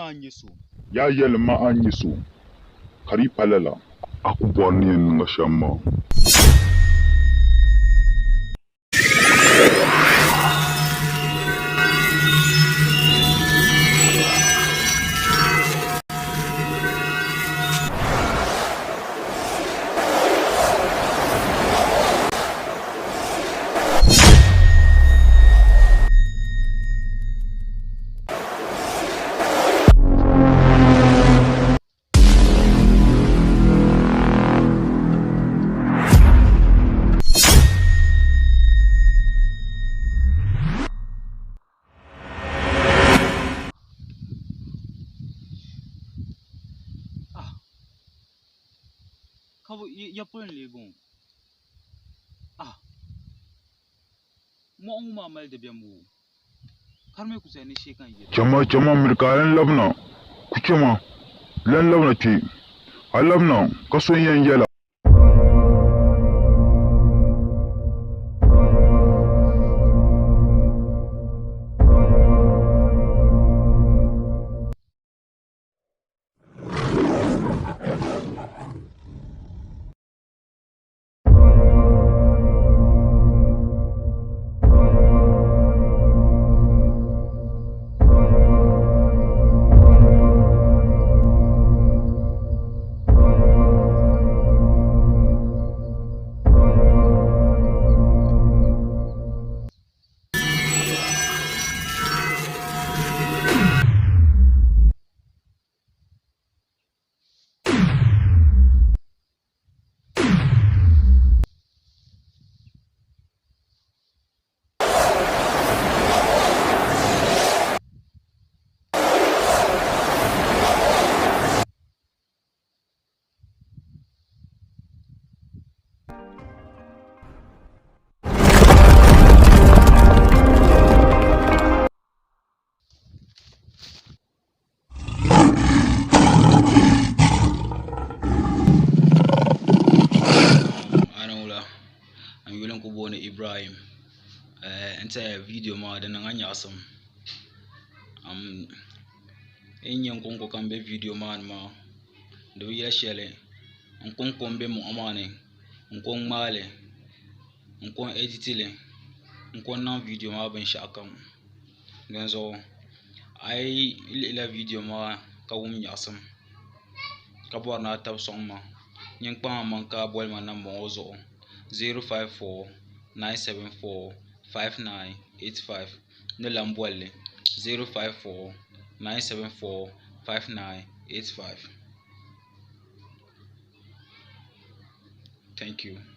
ma a ni nyɛ so. Yaa yɛli ma a ni nyɛ so, ka di yi pa lala, a ku bɔri ni yɛn niŋ a shɛm maa. Ah, ka bɛ ya polo n-lee bɔŋɔ? Ah, mɔɣu ŋɔ maa mali dabiɛm o, ka di mi ku zaya ni shee ka n yiri. Chama, chama, miri ka a lan labina. Ku chama, lan labina kpe. A labina ka so n-yɛn yɛl a. Ana wula n yuli n ku booni Ibrahim n tiɛha viidiyo maa di niŋ a nyaɣasim yi ni nyɛ n konko ka n bɛ viidiyo maa ni maa di bi yɛli shɛli n konko n bɛ moɣa maa ni n ko n ŋmaali n ko n ɛditili n ko n niŋ viidiyo maa binshaɣu kam dinzuɣu a yi lihila viidiyo maa ka wum nyaɣasim ka bori ni a tabi soŋ ma nyin kpaŋ maŋ ka boli ma namba ŋɔ zuɣu 054 974 5985 ni lahi bolli 054 974 5985 thank you.